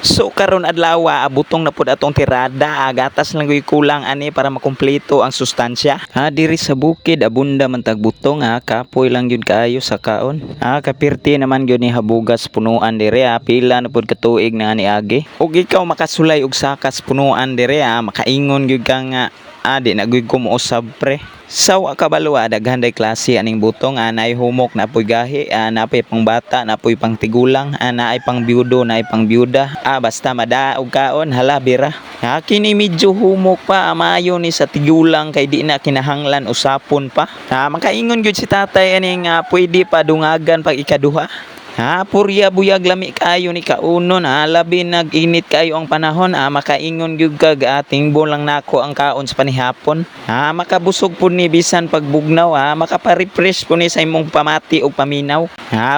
So karon adlaw, butong na pud atong tirada, gatas lang gyud kulang ani para makumpleto ang sustansya. Diri sa bukid abunda man tag butong, kapoy lang gyud kaayo sa kaon. Kapirti naman gyud ni habugas punuan diri, pila na pud ka tuig na niagi. Ug ikaw makasulay og sakas punuan diri, makaingon gyud ka nga di na gyud ko mousab, pre. Sa wa kabalo, daghan day klase aning butong, naay humok, napoy gahi, napoy pang bata, napoy pang tigulang, naay pang byudo, naay pang byuda. Basta madaog kaon, hala bira. Kini medyo humok pa, maayo ni sa tigulang kay di na kinahanglan usapon pa. Makaingon gyud si tatay ani nga pwede pa dungagan pag ikaduha. Purya buyag lami kaayo ni kaunon, labi nag-init kaayo ang panahon, makaingon gyud kag tingbo lang nako ang kaon sa panihapon. Makabusog pud ni bisan pagbugnaw, makapa-refresh pud ni sa imong pamati ug paminaw.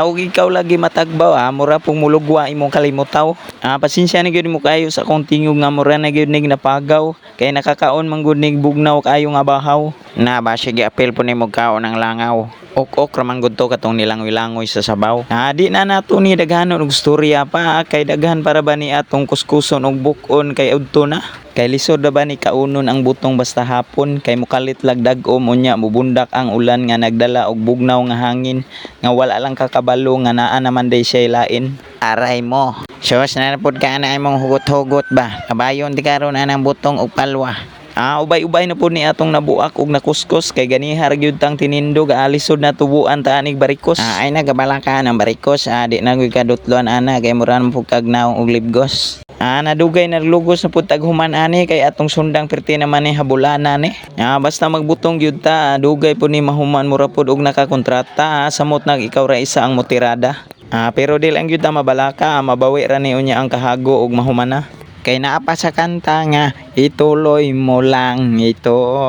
Ug ikaw lagi matagbaw, mura pong mulugwa imong kalimutaw. Pasensya na gyud mo kaayo sa akong tingog nga mura na gyud nig napagaw kay nakakaon man gud nig bugnaw kaayo nga bahaw. Na ba sige apil po nimo kaon ang langaw. Ok-ok ra man gud to katong nilangoy-langoy sa sabaw. Di na nato ni daghanon og storya pa, kay daghan para ba ni atong kuskuson og buk-on kay udto na. Kay lisod na ba ni kaunon ang butong basta hapon kay mukalit lag dag-om, unya mubundak ang ulan nga nagdala og bugnaw nga hangin nga wala lang kakabalo nga naa naman day siya lain. Aray mo. Sus, na pud ka na imong hugot-hugot ba? Kabayon di karon anang butong og palwa. Ubay-ubay na po ni atong nabuak og nakuskos kay ganiha ra gyud tang tinindog, alisod na tubuan ta anig barikos. Ay nagabala ka ng barikos, di na gyud kadutloan ana kay mura man pud kag naong og libgos. Nadugay naglugos na pud tag human ani kay atong sundang perti naman ni habulana ni. Basta magbutong gyud ta, dugay pud ni mahuman, mura pud og nakakontrata, samot nag ikaw ra isa ang motirada. Pero di lang gyud ta mabalaka, mabawi ra ni unya ang kahago og mahuman na. Kay naa pa sa kanta nga ituloy mo lang ito.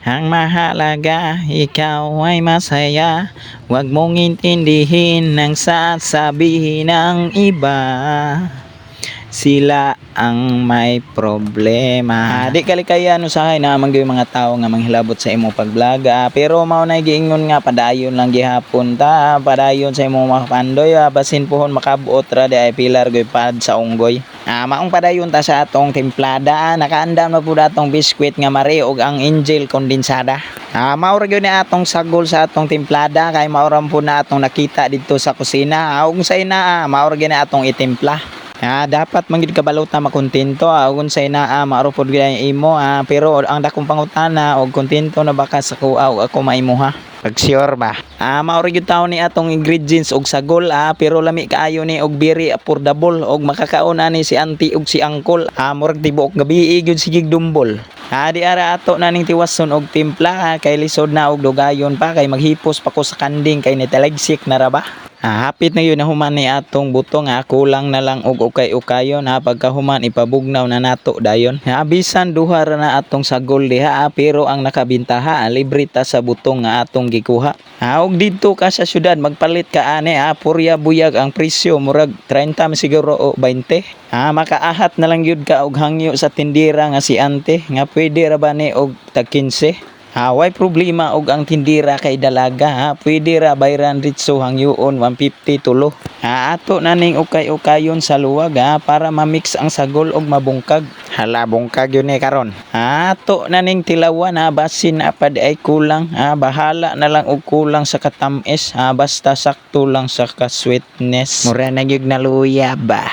Ang mahalaga, ikaw ay masaya. Huwag mong intindihin ang sasabihin ng iba. Sila ang may problema. Di kalikayan usahay na man gyud mga tao nga manghilabot sa imong pag-vlog. Pero mao na giingon nga padayon lang gihapon ta, padayon sa imong mga pandoy, basin pohon makabuot ra di ay pilar gyud pad sa unggoy. Maong padayon ta sa atong timplada, nakaandam na pud atong biskwit nga Marie ug ang Angel kondensada. Mao ra gyud ni atong sagol sa atong timplada kay mao ra pud na atong nakita didto sa kusina. Ug say na mao ra gyud ni atong itimpla. Dapat man gyud kabalo ta makontento, ug unsay naa mao pud gyud ang imo, pero ang dakong pangutana og kontento na ba ka sa kuha ug ako maimuha? Pag sure ba? Mao ra gyud taon ni atong ingredients og sagol, pero lami kaayo ni og very affordable og makakaon ani si auntie ug si uncle. Murag tibuok gabi gyud sige dumbol. Di ara ato na ning tiwason og timpla, kay lisod na og dugayon pa kay maghipos pa ko sa kanding kay nitaligsik na ra ba. Hapit na yun na human ni atong butong, kulang na lang og ukay-ukayon, pagkahuman ipabugnaw na nato dayon. Bisan duha ra na atong sagol diha, pero ang nakabintaha, libre ta sa butong nga atong gikuha. Og didto ka sa syudad magpalit ka ani, purya buyag ang presyo, murag 30 man siguro o 20. Makaahat na lang gyud ka og hangyo sa tindira nga si ante nga pwede ra ba ni og tag 15. Way problema og ang tindira kay dalaga, ha. Pwede ra bayran ritso hangyoon 150 tulo. Ato na ning ukay-ukayon sa luwag, ha, para ma-mix ang sagol og mabungkag. Hala, bungkag yun eh karon. Ato na ning tilawan, ha, basin na pad ay kulang. Bahala na lang og kulang sa katamis, ha, basta sakto lang sa ka-sweetness. Mura na gyud naluya ba.